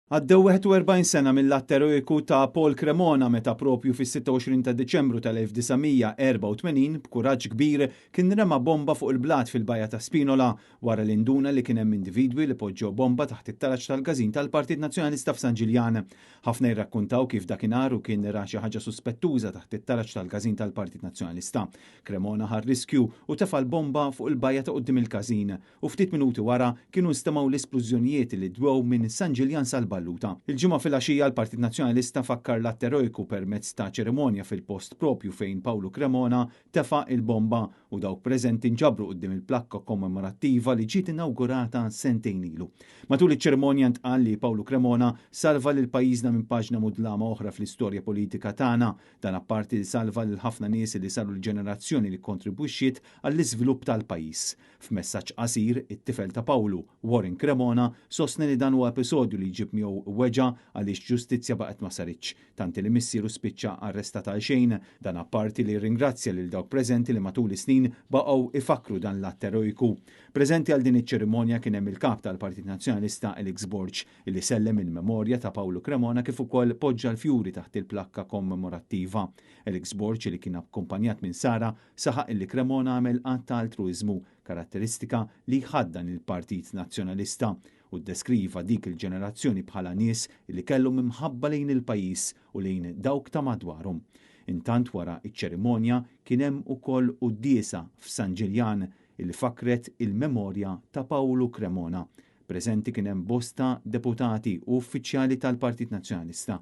Għaddew 41 sena mill-att eroiku ta' Paul Cremona meta propju fis-26 ta' Diċembru tal-1984 b'kuraġġ kbir kien rema bomba fuq il-blat fil-bajja ta' Spinola wara li nduna li kien hemm individwi li poġġew bomba taħt it-taraġ tal-każin tal-Partit Nazzjonalista f'San Ġiljan. Ħafna jirrakkuntaw kif dakinhar hu kien ra xi ħaġa suspettuża taħt it-taraġ tal-każin tal-Partit Nazzjonalista. Cremona ħa r-riskju u tefa' l-bomba fuq il-bajja ta' quddiem il-każin u ftit minuti wara kienu nstemgħu l-isplużjonijiet li dwew minn San Ġiljan sal-Balluta. Il-Ġimgħa filgħaxija l-Partit Nazzjonalista fakkar l-att eroiku permezz ta' ċerimonja fil-post propju fejn Pawlu Cremona tefa' il-bomba u dawk preżenti nġabru quddiem il-plakka kommemorattiva li ġiet inawgurata sentejn ilu. Matul iċ-ċerimonja ntqal li Pawlu Cremona salva lil pajjiżna minn paġna mudlama oħra fl-istorja politika tagħna. Dan apparti li salva lil ħafna nies li saru l-ġenerazzjoni li kkontribwixxiet għall-iżvilupp tal-pajjiż. F'messaġġ qasir, it-tifel ta' Pawlu, Warren Cremona, sostna li dan huwa episodju li jġib miegħu weġgħa għaliex ġustizzja baqgħet ma saritx, tant li missieru spiċċa arrestat għalxejn. Dan apparti li rringrazzja lil dawk preżenti li matul is-snin baqgħu ifakkru dan l-att eroiku. Preżenti għal din iċ-ċerimonja kien hemm il-Kap tal-Partit Nazzjonalista Alex Borg, li sellem il-memorja ta' Pawlu Cremona kif ukoll poġġa l-fjuri taħt il-plakka kommemorattiva. Alex Borg, li kien akkumpanjat minn Sara, saħaq illi Cremona għamel att ta' altruiżmu, karatteristika li jħaddan il-Partit Nazzjonalista, u ddeskriva dik il-ġenerazzjoni bħala nies li kellhom imħabba lejn il-pajjiż u lejn dawk ta' madwarhom. Intant wara iċ-ċerimonja kien hemm ukoll quddiesa f'San Ġiljan illi fakkret il-memorja ta' Pawlu Cremona. Preżenti kien hemm bosta deputati u uffiċjali tal-Partit Nazzjonalista.